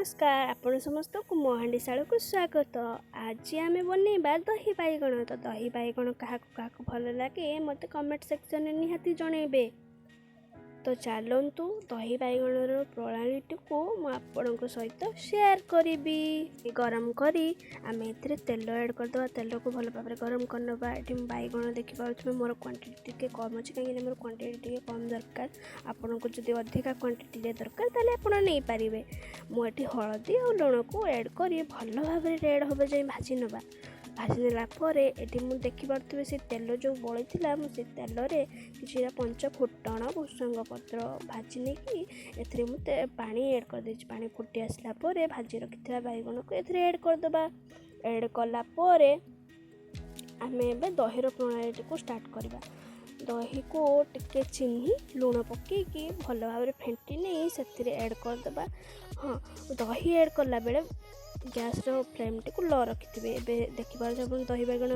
ନମସ୍କାର, ଆପଣ ସମସ୍ତଙ୍କୁ ମୋ ହାଣ୍ଡିଶାଳକୁ ସ୍ୱାଗତ। ଆଜି ଆମେ ବନେଇବା ଦହି ବାଇଗଣ। ତ ଦହି ବାଇଗଣ କାହାକୁ କାହାକୁ ଭଲ ଲାଗେ, ମୋତେ କମେଣ୍ଟ ସେକ୍ସନରେ ନିହାତି ଜଣେଇବେ। ତ ଚାଲନ୍ତୁ, ଦହି ବାଇଗଣର ପ୍ରଣାଳୀଟିକୁ ମୁଁ ଆପଣଙ୍କ ସହିତ ସେୟାର କରିବି। ଗରମ କରି ଆମେ ଏଥିରେ ତେଲ ଆଡ଼୍ କରିଦେବା। ତେଲକୁ ଭଲ ଭାବରେ ଗରମ କରିନେବା। ଏଠି ମୁଁ ବାଇଗଣ ଦେଖିପାରୁଥିବେ, ମୋର କ୍ୱାଣ୍ଟିଟି ଟିକେ କମ୍ ଅଛି, କାହିଁକିନା ମୋର କ୍ୱାଣ୍ଟିଟି ଟିକେ କମ୍ ଦରକାର। ଆପଣଙ୍କୁ ଯଦି ଅଧିକା କ୍ୱାଣ୍ଟିଟିରେ ଦରକାର, ତାହେଲେ ଆପଣ ନେଇପାରିବେ। ମୁଁ ଏଠି ହଳଦୀ ଆଉ ଲୁଣକୁ ଆଡ଼୍ କରି ଭଲ ଭାବରେ ରେଡ଼୍ ହେବା ଯାଏଁ ଭାଜି ନେବା। ଭାଜି ନେଲା ପରେ ଏଠି ମୁଁ ଦେଖିପାରୁଥିବେ, ସେ ତେଲ ଯେଉଁ ବଳିଥିଲା, ମୁଁ ସେ ତେଲରେ କିଛିଟା ପଞ୍ଚ ଫୁଟଣ, ଭୃସଙ୍ଗ ପତ୍ର ଭାଜି ନେଇକି ଏଥିରେ ମୁଁ ପାଣି ଆଡ଼୍ କରିଦେଇଛି। ପାଣି ଫୁଟି ଆସିଲା ପରେ ଭାଜି ରଖିଥିବା ବାଇଗଣକୁ ଏଥିରେ ଆଡ଼୍ କରିଦେବା। ଆଡ଼୍ କଲା ପରେ ଆମେ ଏବେ ଦହିର ପ୍ରଣାଳୀଟିକୁ ଷ୍ଟାର୍ଟ କରିବା। ଦହିକୁ ଟିକେ ଚିନି, ଲୁଣ ପକାଇକି ଭଲ ଭାବରେ ଫେଣ୍ଟି ନେଇ ସେଥିରେ ଆଡ଼୍ କରିଦେବା। ହଁ, ଦହି ଆଡ଼୍ କଲାବେଳେ ଗ୍ୟାସ୍ର ଫ୍ଲେମ୍ଟିକୁ ଲୋ ରଖିଥିବେ। ଏବେ ଦେଖିପାରୁଥିବେ ଆପଣ, ଦହି ବାଇଗଣ